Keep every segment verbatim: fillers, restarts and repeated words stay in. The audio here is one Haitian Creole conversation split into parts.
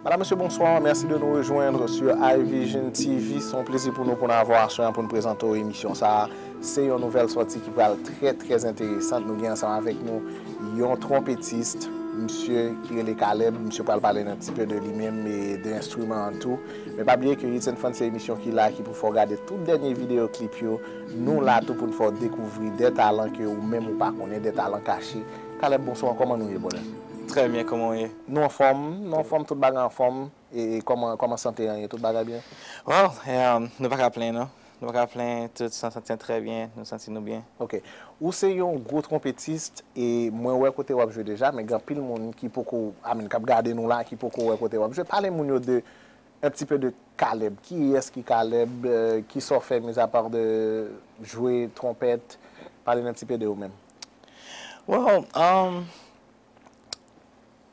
Madame, Monsieur, bonsoir. Merci de nous rejoindre sur iVision T V. Se yon plezi pou nou pou n avwa aswè a pou n prezante w emisyon sa a. Se yon nouvèl sòti ki pral trè, trè enteresan. Nou gen ansanm avèk nou yon twonpetis, misye ki rele Caleb. Misye pral pale n un petit peu de li menm e de enstriman an tou. Men pa bliye ke Hits and Fun se emisyon ki la, ki pou fè w gade tout dènye videyo klip yo. Nou la tou pou n fè w dekouvri de talan ke ou menm ou pa konnen, de talan kache. Caleb, bonsoir, kòman nou ye, brother? Très bien, comment on est? Nou anfòm, nou anfòm, tout bagay anfòm. E kòman, kòman sante an ye? Tout bagay byen? Well, um, nou pa ka plenn non. Nou pa ka plenn, tout sa santi trè byen, nou santi nou byen. Ok. Ou se yon gwo twonpetis e mwen wè kote w ap jwe deja, men gen anpil moun ki poko, I mean, k ap gade nou la, ki poko wè kote w ap jwe. Pale moun yo de un petit peu de Caleb. Kiyès ki Caleb? Euh, ki sa w fè, mis a pa de jwe twonpèt? Pale n un petit peu de ou menm. Well, um,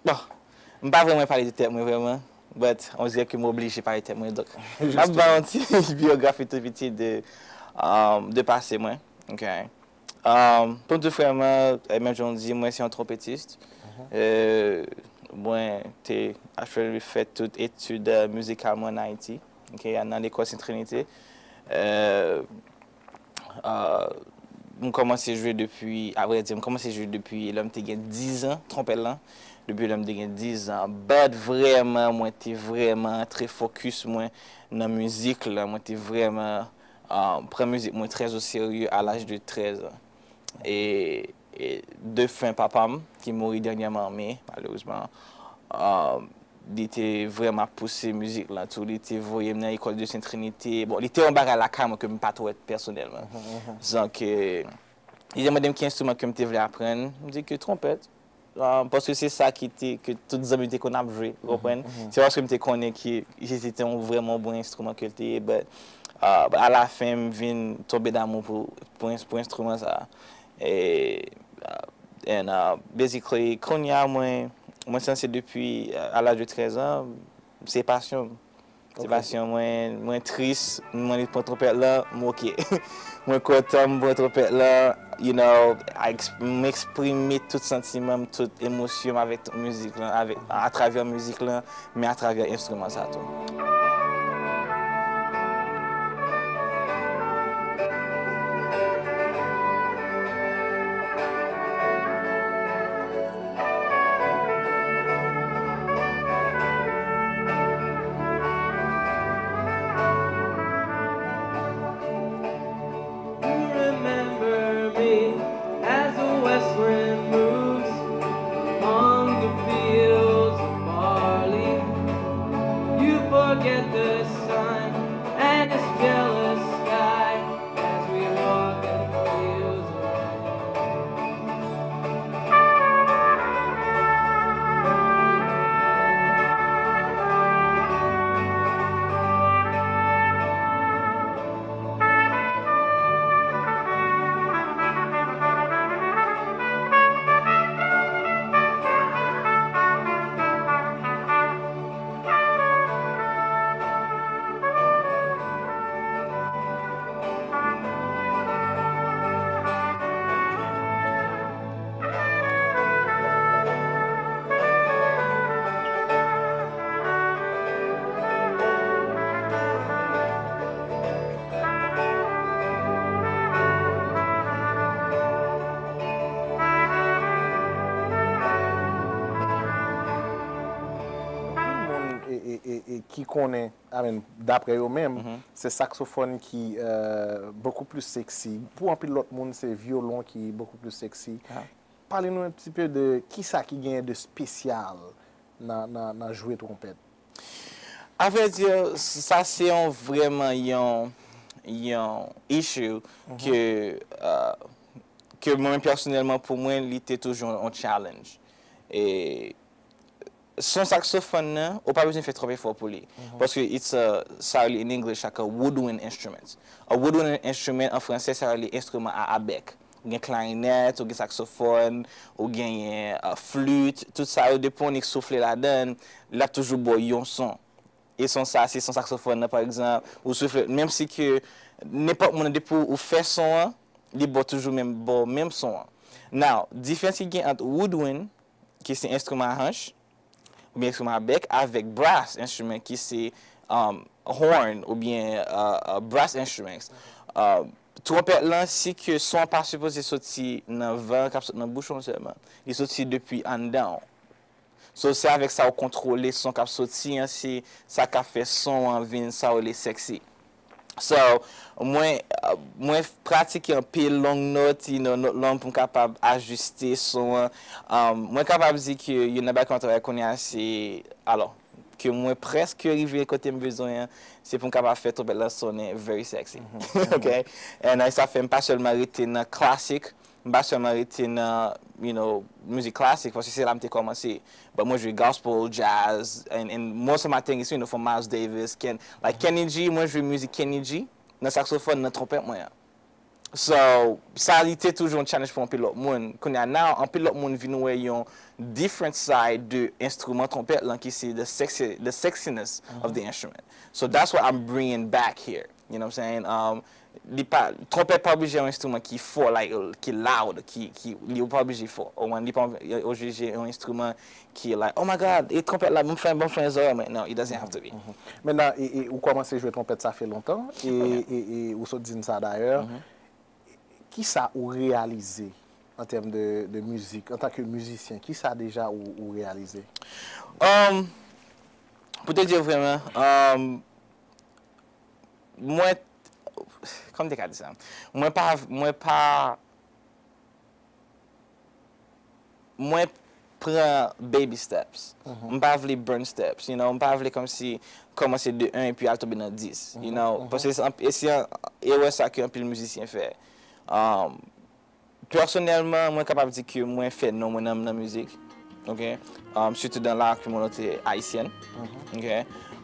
bon, m pa vrèman pale de tèt mwen vrèman, but on dirè ke m oblije pale tèt mwen, donk m ap ba yon ti biyografi tou piti de, um, de pase mwen. Ok. Um, pou m di w vrèman, menm jan w di, mwen se yon twonpetis. Euh, mwen te actually fè tout etid euh, mizikal mwen an Ayiti, ok, nan lekòl Sent Trinite. Euh, euh, m kòmanse jwe depi, avrèdi, m kòmanse jwe depi lè m te gen diz an, twonpèt lan. Depi lè m te gen diz an. But vrèman, mwen te vrèman antre fokis mwen nan mizik la. Mwen te vrèman uh, pran mizik mwen trè o serye a laj de trèz an. E, e defen papa m, ki mouri dènyèman an me, malerezman, uh, li te vrèman ap pouse mizik lan tou. Li te voye m nan lekòl de Sent Trinite. Bon, li te yon bagay lakay mwen ke m pa t wè pèsonèlman. Donk, euh, li te mande m ki enstriman ke m te vle aprann. M di ke twonpèt. Uh, paske se sa ki te, ke tout zanmi te konn ap jwe, ou konprann? Se paske m te konnen ke se te yon vrèman bon enstriman ke l te ye, but uh, alafen m vin tonbe damou pou, pou, pou enstriman sa. E, uh, and uh, basically, kounye a mwen, mwen sanse depi uh, a laj de trèz an, se pasyon m. Se pasyon mwen, mwen tris, mwen li pran twonpèt lan, m oke. Mwen kontan, m pran twonpèt lan, you know, m eksprime tout santiman m, tout emosyon m avèk tout mizik lan, avèk, atravè mizik lan, men atravè enstriman sa tou. Moun e, e, e, e ki konnen, I mean, daprè yo menm, se saksofòn ki euh, beaucoup plus sexy. Pou anpil lòt moun, se vyolon ki beaucoup plus sexy. Pale nou un petit peu de kisa ki genyen de spesyal nan, nan, nan jwe twonpèt. Avrèdi, sa se yon vrèman yon, yon issue ke, uh, ke mwen pèsonèlman pou mwen li te toujou yon challenge. E son saksofòn nan, ou pa bezwen fè twòp efò pou li. Paske it's a, sa rele in English like a woodwind instrument. A woodwind instrument an fransè, sa rele enstriman a abèk. Ou gen klarinèt, ou gen saksofòn, ou genyen uh, flit, tout sa yo depi w nik soufle ladan l, l ap toujou ba w yon son. E son sa, se son saksofòn nan, pa egzanp, ou soufle, menm si ke nenpòt moun depi w fè son an, li ba w toujou menm, ba w menm son an. Now, diferans ki gen ant woodwind, ki se enstriman a hanch, oubyen enstriman a bèk avèk brass instrument ki se um, horn oubyen uh, uh, brass instruments. Uh, twonpèt lan, si ke son an pa sipoze soti nan van k ap sot nan bouch ou sèlman, li soti depi anndan w. So, se avèk sa ou kontwole son k ap soti an, se sa k ap fè son an vin sa ou rele sexy. So, mwen, uh, mwen pratike anpil long note, you know, note long pou m kapab ajiste son an. Um, mwen kapab di ke youn nan bagay ke mwen travay kounye a, se, alò, ke mwen prèske rive kote m bezwen an, se pou m kapab fè twonpèt lan sonnen very sexy. Ok? And uh, sa fè m pa sèlman rete nan klasik, m pa sèlman rete nan, you know, mizik klasik, paske se la m te kòmanse. But mwen jwe gospel, jazz, and, and most of my thing is, you know, from Miles Davis, Ken, like Kenny G, mwen jwe mizik Kenny G nan saksofòn, nan twonpèt mwen an. So, sa li te toujou yon challenge pou anpil lòt moun. Kounye a now, anpil lòt moun vin wè yon different side de enstriman twonpèt lan ki se the sexy, the sexiness of the instrument. So that's what I'm bringing back here. You know what I'm saying? Um, li pa, twonpèt pa oblije yon enstriman ki fò, like, ki loud, ki, ki, li pa oblije fò. Ou konprann? Li pa oblije yon enstriman ki like, oh my God, e twonpèt la, ban m fè, ban m fè zòrèy mwen. No, it doesn't have to be. Mentnan, e, e, ou kòmanse jwe twonpèt sa fè lontan, e, e, e ou sot di n sa dayè. Kisa ou reyalize an tèm de, de mizik, antanke mizisyen, kisa deja ou, ou reyalize? Um, pou te di vrèman, um, mwen, kòman m te ka di sa? Mwen pa, mwen pa, mwen pran baby steps. M pa vle burn steps, you know, m pa vle kòmsi kòmanse de en epi al tonbe nan dis, you know, paske se anp- e se an- erè sa ke anpil mizisyen fè. Um, pèsonèlman, mwen kapab di ke mwen fè non mwen nan, nan mizik, ok? Um, sitou dan la kominote ayisyèn, ok?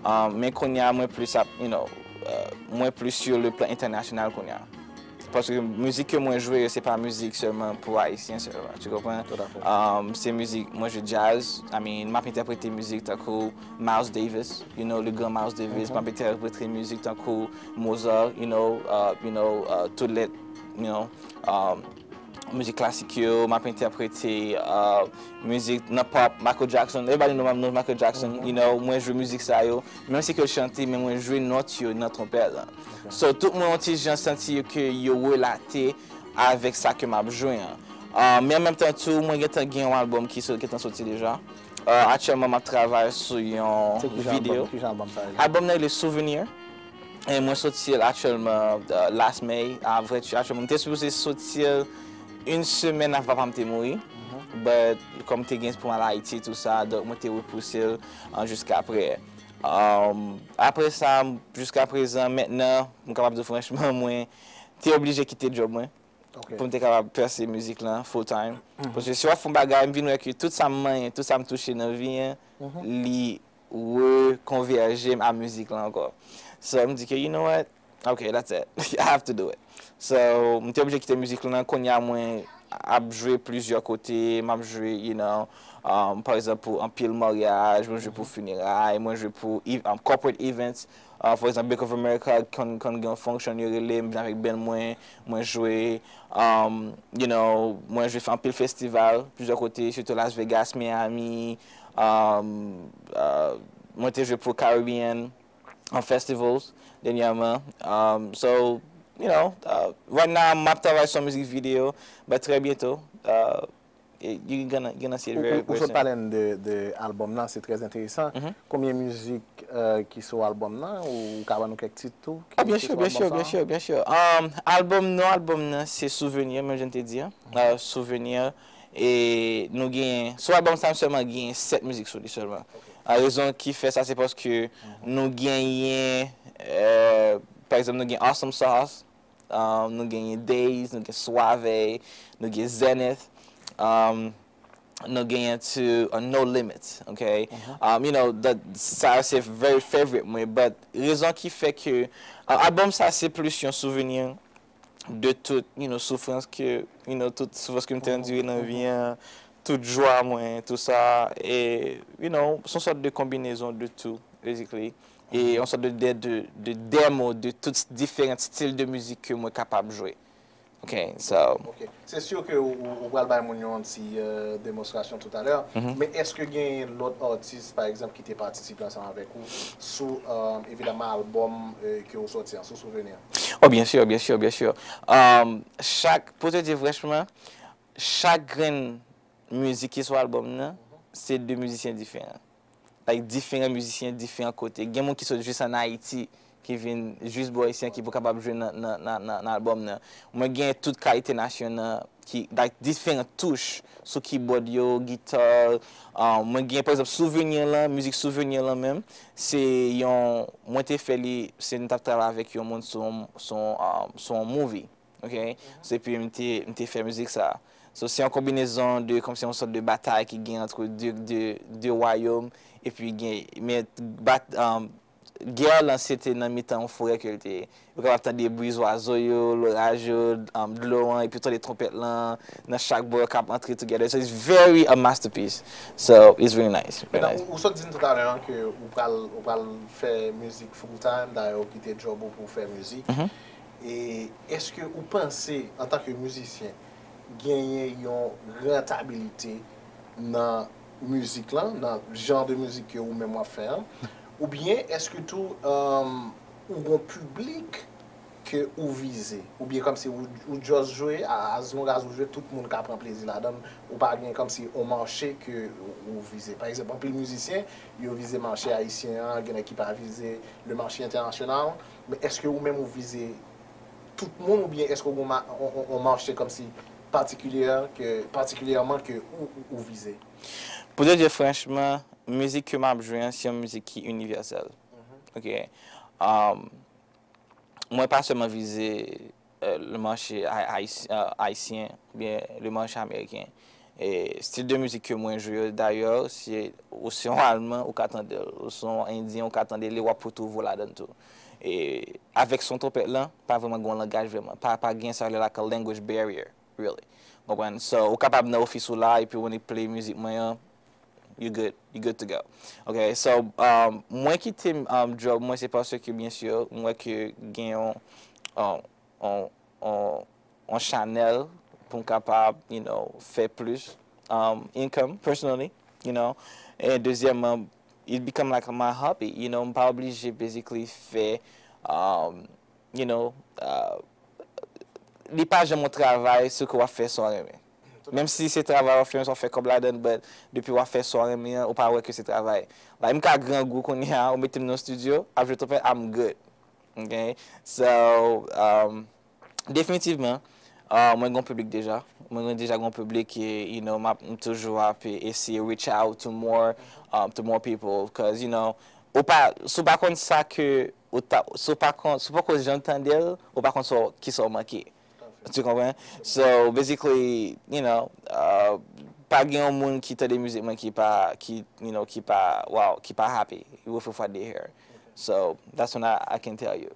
Um, men kounye a, mwen plis ap, you know, uh, mwen plis sur le plan entènasyonal kounye a. Paske mizik ke mwen jwe yo, se pa mizik sèlman pou Ayisyen sèlman, tu konprann? Tout à fait. Um, se mizik, mwen jwe jazz, I mean, m ap entèprete mizik tankou Miles Davis, you know, le grand Miles Davis, m ap entèprete mizik tankou Mozart, you know, uh, you know, uh, tout lè, you know, um, mizik klasik yo, m ap entèprete uh, mizik nan pop, Michael Jackson, everybody know, know Michael Jackson, you know, mwen jwe mizik sa yo, menm si ke l chante, men mwen jwe nòt yo nan twonpèt lan. So, tout moun yon ti jan santi yo ke yo relate avèk sa ke m ap jwe an. Uh, men an menm tan tou, mwen gentan gen yon albòm ki so- gentan soti deja. Uh, aktyèlman, m ap travay sou yon Se ki jan videyo. Albòm, ki jan albòm sa ye? Albòm nan rele Souvenir. E mwen soti l aktyèlman uh, last May. Avrè, aktyèlman, m te sipoze soti l yon semèn avan papa m te mouri. But kòm te gen pou m al Ayiti, tou sa, donk mwen te repouse l uh, jiska aprè. Um, apre sa, jiska prezan, mentnan, m kapab di w franchman, mwen te oblije kite djòb mwen Ok. pou m te kapab pèse mizik lan full time. Paske si w ap fè yon bagay, m vin wè ke tout sa m manyen, tout sa m touche nan vi an, li rekonvèje m a mizik lan ankò. So, m di ke, you know what? Ok, that's it. I have to do it. So, m te oblije kite mizik lan. Kounye a, mwen ap jwe plizyè kote, m ap jwe, you know, um, pa egzanp, pou anpil maryaj, mwen jwe pou fineray, mwen jwe pou ev- um, corporate events. Uh, for example, Bank of America konn konn gen yon function yo rele m, vin avèk band mwen, mwen jwe, um, you know, mwen jwe fè anpil festival, plizyè kote, sitou Las Vegas, Miami, um, uh, mwen te jwe pou Caribbean an festivals dènyèman. Um, so, you know, uh, right now, m ap travay sou mizik videyo, but très bientôt, uh, you're gonna, you're gonna see it Ou, very, ou, ou very sot soon. Pale n de, de albòm nan, se trè enteresan. Konbyen mizik uh, ki sou albòm nan? Ou ka ban nou kèk tit tou? Ah, byen si, byen si, byen si, byen si. Um, albòm, non albòm nan, se Souvenir, menm jan m te di an. Uh, Souvenir. E nou gen, sou albòm sa, m sèlman gen sèt mizik sou li sèlman. Uh, rezon ki fè sa, se paske nou genyen, uh, pa egzanp, nou gen Awesome Sauce, um, nou genyen Days, nou gen Suave, nou gen Zenith, um, nou genyen to uh, No Limits, ok? Um, you know, that, sa se very favorite mwen, but rezon ki fè ke uh, albòm sa se plis yon souvenir de tout, you know, soufrans ke, you know, tout soufrans ke m te andire nan vi an, tout jwa mwen, tout sa, e, you know, se yon sòt de konbinezon de tout, basically. E yon sòt de, de, de, de demo de tout diferan stil de mizik ke mwen kapab jwe. Ok, so. Ok. Se si ke ou, ou, ou pral bay moun yo yon ti euh, demonstrasyon toutalè. Men èske gen lòt atis, pa egzanp, ki te patisipe ansanm avèk ou sou euh, evidaman albòm euh, ke ou sòti an, sou Souvenir? Oh, byen si, byen si, byen si. Um, chak, pou te di franchman, chak grenn mizik ki sou albòm nan, se de mizisyen diferan. Like, diferan mizisyen, diferan kote. Gen moun ki sot jis ann Ayiti, ki vin jis bò isi an, ki pou kapab jwe nan, nan, nan, nan, nan albòm nan. Mwen gen tout kalite nasyon nan, ki, like, diferan touch sou keyboard yo, gita. Um, mwen gen, pa egzanp, Souvenir lan, mizik Souvenir lan menm, se yon, mwen te fè li, se m t ap travay avèk yon moun sou, sou, um, sou yon movie. Ok? So, epi m te, m te fè mizik sa. So, se yon konbinezon de, kòmsi yon sòt de batay ki gen ant de, de, de wayòm, epi gen, men bat, um, gè lan se te nan mitan yon forè ke l te ye. Ou kapab tande bri zwazo yo, loraj yo, um, dlo an, epi tande twonpèt lan nan chak bò k ap antre together. So it's very a masterpiece. So it's really nice. Really Menan, nice. Ou, ou sot di m toutalè an ke ou pral, ou pral fè mizik full time, dayè ou kite djòb ou pou w fè mizik. E èske ou panse, antanke mizisyen, genyen yon rantabilite nan mizik lan, nan jan de mizik ke ou menm w ap fè an? Oubyen èske tou um, ou gon piblik ke ou vize? Oubyen kòmsi ou, ou just jwe, a- as long as ou jwe, tout moun ka pran plezi ladan l, ou pa gen kòmsi on mache ke ou, ou vize? Pa egzanp, anpil mizisyen, yo vize mache ayisyen an, gen nèg ki pa vize le mache entènasyonal, men èske ou menm ou vize tout moun oubyen èske ou gon ma- on, on, on mache kòmsi patikilye ke patikilyèman ke ou, ou, ou vize? Pou te di franchman, mizik ke m ap jwe an, se yon mizik ki inivèsèl. Ok? Um, mwen pa sèlman vize euh, le mache ay- ayis- euh, ayisyen oubyen le mache ameriken. E stil de mizik ke mwen jwe yo, dayè, si ou se yon Alman, ou ka tande l. Ou se yon Endyen, ou ka tande li, w ap retwouve w ladan l tou. E avèk son twonpèt lan, pa vrèman gen yon langaj vrèman. Pa, pa gen sa yo rele like a language barrier, really. Konprann? So, ou kapab nan ofis ou la, epi ou annik play mizik mwen an, you good, you good to go. Ok, so, um, mwen kite um, djòb mwen, se paske, byen si, mwen wè ke gen yon, um, on, on, on chanèl pou m kapab, you know, fè plis um, income personally, you know. E dezyèmman, it become like my hobby, you know, m pa oblije basically fè, um, you know, uh, li pa janm yon travay si ke w ap fè sa w renmen. Menm si se travay w ap fè, menm si w ap fè kòb ladan l, but depi w ap fè sa w renmen an, ou pa wè ke se travay. Like, m ka grangou kounye a, ou mete m nan estidyo, ap jwe twonpèt, I'm good. Ok? So, um, definitivman, uh, mwen gen yon piblik deja. Mwen gen deja gen yon piblik e, you know, m ap, m toujou ap eseye reach out to more, um, to more people. Cause, you know, ou pa, si w pa konn sa ke, ou ta, si w pa konn, si w poko janm tande l, ou pa konn sa w- kisa w manke. Tu konprann? So, basically, you know, uh, pa gen yon moun ki tande mizik mwen ki pa, ki, you know, ki pa, wow, ki pa happy with what they hear. So, that's what I, I can tell you.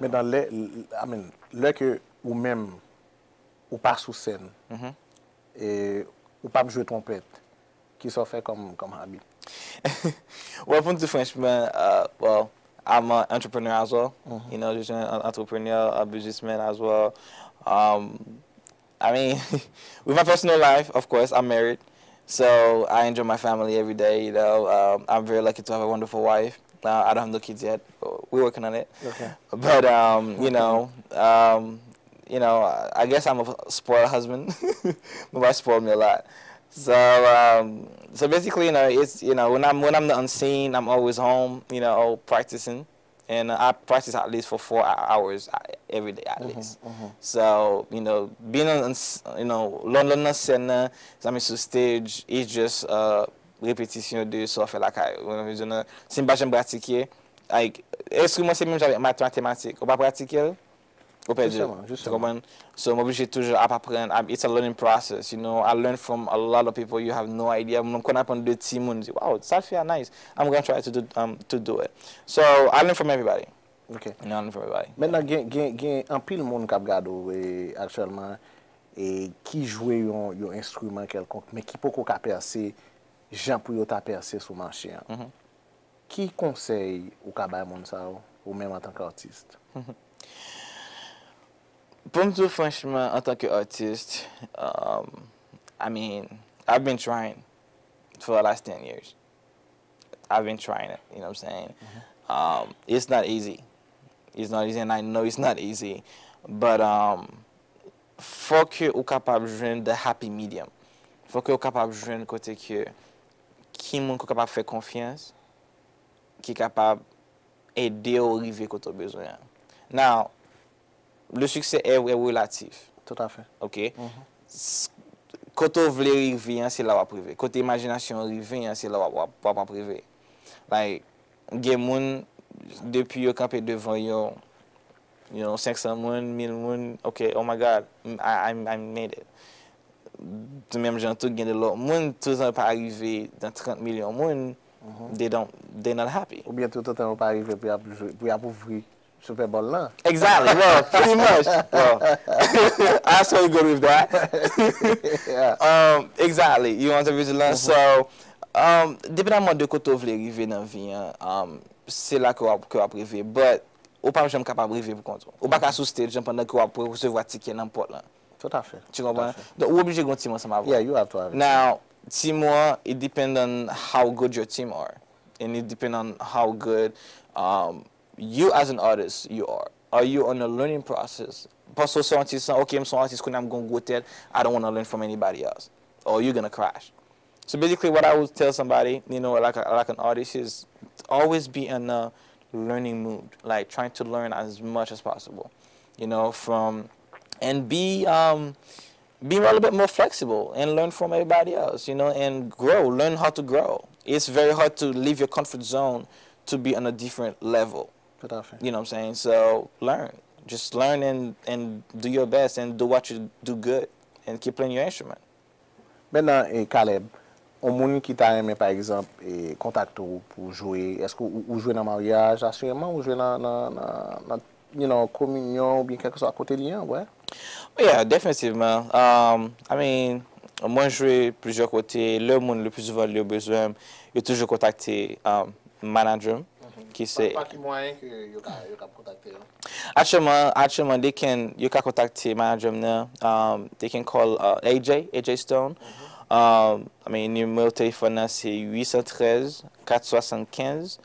Nan lè, I mean, lè ke ou menm, ou pa sou sèn, e ou p ap jwe twonpèt, kisa w fè kòm, kòm hobby? Well, pou m di franchman, uh, well, I'm an entrepreneur as well. You know, je suis un entrepreneur, a businessman as well. Um, I mean, with my personal life, of course, I'm married. So I enjoy my family every day, you know. Um, I'm very lucky to have a wonderful wife. Uh, I don't have no kids yet. We're working on it. Okay. But, um, you know, um, you know, I guess I'm a spoiled husband. My wife spoiled me a lot. So, um, so basically, you know, it's, you know, when I'm, when I'm not on scene, I'm always home, you know, practicing. And I practice at least for four hours every day at least. So, you know, being on, you know, lè, lè nan sèn nan, zanmi sou stage, it's just uh, repetisyon de sa w fè lakay. Si m pa janm pratike, like, enstriman se menm jan avèk matematik. Ou pa pratike l, ou pèdi l. Ou konprann? So, m oblije toujou ap aprann. It's a learning process, you know. I learn from a lot of people, you have no idea. Mwen konn aprann de timoun, di, wow, sa l fè a nice. I'm gonna try to do, um, to do it. So, I learn from everybody. Ok. You know, I learn from everybody. Mentnan, gen, gen, gen anpil moun k ap gade w e, aktyèlman, e ki jwe yon, yon enstriman kèlkonk, men ki poko ka pèse jan pou yo ta pèse sou mache an. Ki konsèy ou ka bay moun sa yo, ou menm antanke atis? Pou m di w franchman, antanke atis, um, I mean, I've been trying for the last ten years. I've been trying it, you know what I'm saying? Um, it's not easy. It's not easy, and I know it's not easy. But um, fò ke ou kapab jwenn the happy medium. Fò ke ou kapab jwenn kote ke ki moun ke w kapab fè konfyans, ki kapab ede w rive kote w bezwen an. Now, le succès est, est relatif. Tout à fait. Ok? S- Kote w vle rive an, se la w ap rive. Kote imajinasyon w rive an, se la w ap, w ap, w ap, w ap rive. Like, gen moun, depi yo kanpe devan yon, yon senk san moun, mil moun, ok, oh my God, I, I, I made it. Menm jan tou, gen de lòt moun, toutan yo pa rive nan trant milyon moun, they don't, they not happy. Oubyen toutotan yo pa rive pou y ap jwe, pou y ap ouvri Super Bowl lan. Exactly. Well, pretty much. Well, I saw you good with that. Um, exactly. You want to visit lan. So, um, depandaman de kote w vle rive nan vi an, um, se la ke w ap, ke w ap rive. But, ou pa janm kapab rive pou kont ou. Ou pa ka sou stage an pandan ke w ap resevwa tikè nan pòt lan. Tout à fait. Tu comprends? Donk, ou oblije gen yon team ansanm avè w. Yeah, you have to have it. Now, team ou an, it depend on how good your team are. And it depend on how good um, you as an artist you are. Are you on a learning process? Paske w se yon atis, ok, m se yon atis, kounye a m gen yon gwo tèt, I don't want to learn from anybody else. Or you're gonna crash. So basically, what I would tell somebody, you know, like a, like an artist, is always be in a learning mood, like trying to learn as much as possible, you know, from and be um, be a little bit more flexible and learn from everybody else, you know, and grow, learn how to grow. It's very hard to leave your comfort zone to be on a different level. Tout à fait. You know what I'm saying? So learn. Just learn and, and do your best and do what you do good and keep playing your instrument. Mentnan, e, Caleb, yon moun ki ta renmen, pa egzanp, e, kontakte w pou jwe, èske ou, ou jwe nan maryaj, asireman, ou jwe nan, nan, nan, nan, you know, kominyon, oubyen kèlkeswa kote li ye, wè? Yeah, definitivman. Um, I mean, mwen jwe plizyè kote, lè moun le pli souvan yo bezwen m, yo toujou kontakte um, manager m, ki se Pa ki mwayen ke yo ka, yo ka kontakte w? Actuellement, actuellement, they can, you can contact manager m nan. Um, they can call uh, A J, A J Stone. Um, I mean, numéro de téléphone nan c'est huit cent treize, quatre soixante-quinze,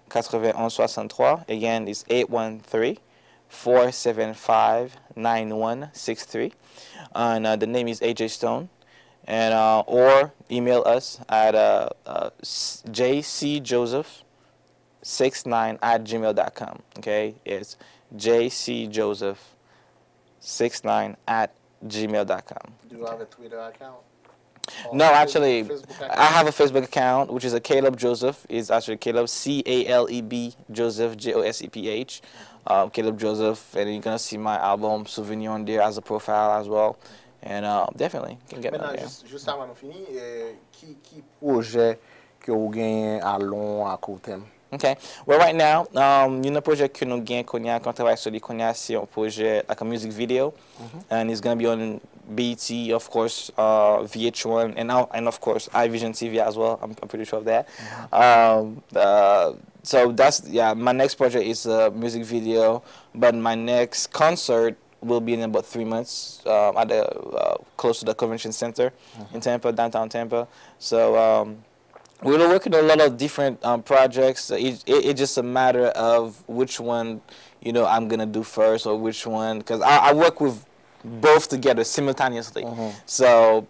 quatre-vingt-onze soixante-trois. Again, it's eight one three, four seven five, nine one six three. And uh, the name is A J Stone. And uh, or email us at uh, uh, J C Joseph six nine at gmail dot com. Okay, it's J C Joseph six nine at gmail dot com. Do you have a Twitter account? No, actually, I have a Facebook account, which is a Caleb Joseph. It's actually Caleb, C A L E B, Joseph, J O S E P H. Um, Caleb Joseph, and you're going to see my album Souvenir on there as a profile as well. And uh, definitely, you can get me on there. Jis avan nou fini, ki, ki pwojè ke ou genyen a long, a court term? Okay. Well, right now, um, youn nan pwojè ke nou gen kounye a, ke nou travay sou li kounye a, se yon pwojè, like a music video. And it's gonna be on B E T, of course, uh, V H one, and, now- and of course, iVision T V as well. I'm, I'm pretty sure of that. Um, uh, so that's, yeah, my next project is a music video, but my next concert will be in about three months, um, at the, uh, close to the convention center in Tampa, downtown Tampa. So, um, we're working on a lot of different, um, projects. So it, it, it's just a matter of which one, you know, I'm gonna do first, or which one, because I, I work with both together simultaneously. So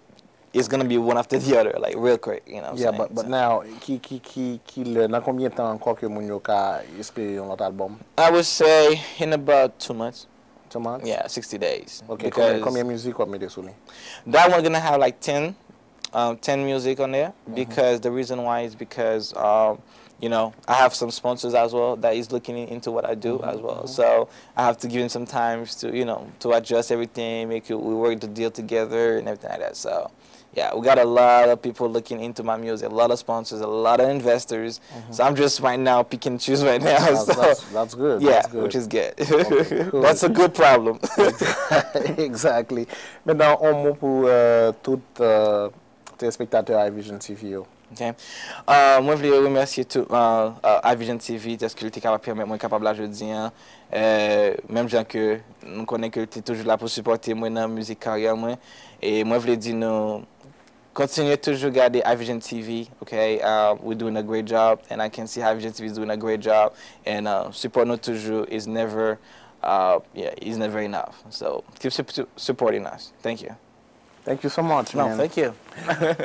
it's gonna be one after the other, like, real quick, you know what I'm Yeah, saying? but, but now, ki, ki, ki, ki lè, nan konbyen tan ankò ke moun yo ka espere yon lòt album? I would say in about two months. Two months? Yeah, sixty days. Ok, Because konbyen, konbyen mizik w ap mete sou li? That one gonna have like ten, um, ten music on there, because the reason why is because, um, you know, I have some sponsors as well that is looking in- into what I do as well. So I have to give him some time to, you know, to adjust everything, make it, we work the deal together and everything like that. So yeah, we got a lot of people looking into my music, a lot of sponsors, a lot of investors. So I'm just right now pick and choose right now. That's, So that's, that's good. yeah, That's good. Which is good. Cool. That's a good problem. Exactly. Maintenant, un mot pour euh, tout euh, téléspectateur iVision T V yo. Ok. Euh, mwen vle remèsye tout euh, euh, iVision T V, paske l te kapab pèmèt mwen kapab la jodi an. Euh, menm jan ke nou konnen ke l te toujou la pou sipòte mwen nan mizik karyè mwen. E mwen vle di nou kontinye toujou gade iVision T V, ok? Uh, we're doing a great job, and I can see iVision T V is doing a great job. And uh, sipò nou toujou is never, uh, yeah, is never enough. So keep sup- supporting us. Thank you. Thank you so much, No, man. Thank you.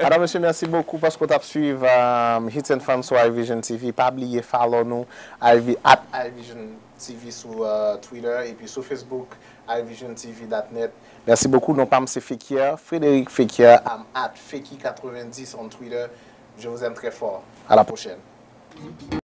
Madame, monsieur, merci beaucoup parce que tu as suivi um, Hits and Fun sur iVision T V. Pas oublier follow nous iV, at iVision T V sur euh, Twitter et puis sur Facebook, iVision T V dot net. Merci beaucoup. Non, pas M. Fekir, Frédéric Fekir, I'm at Feki quatre-vingt-dix on Twitter. Je vous aime très fort. À la prochaine.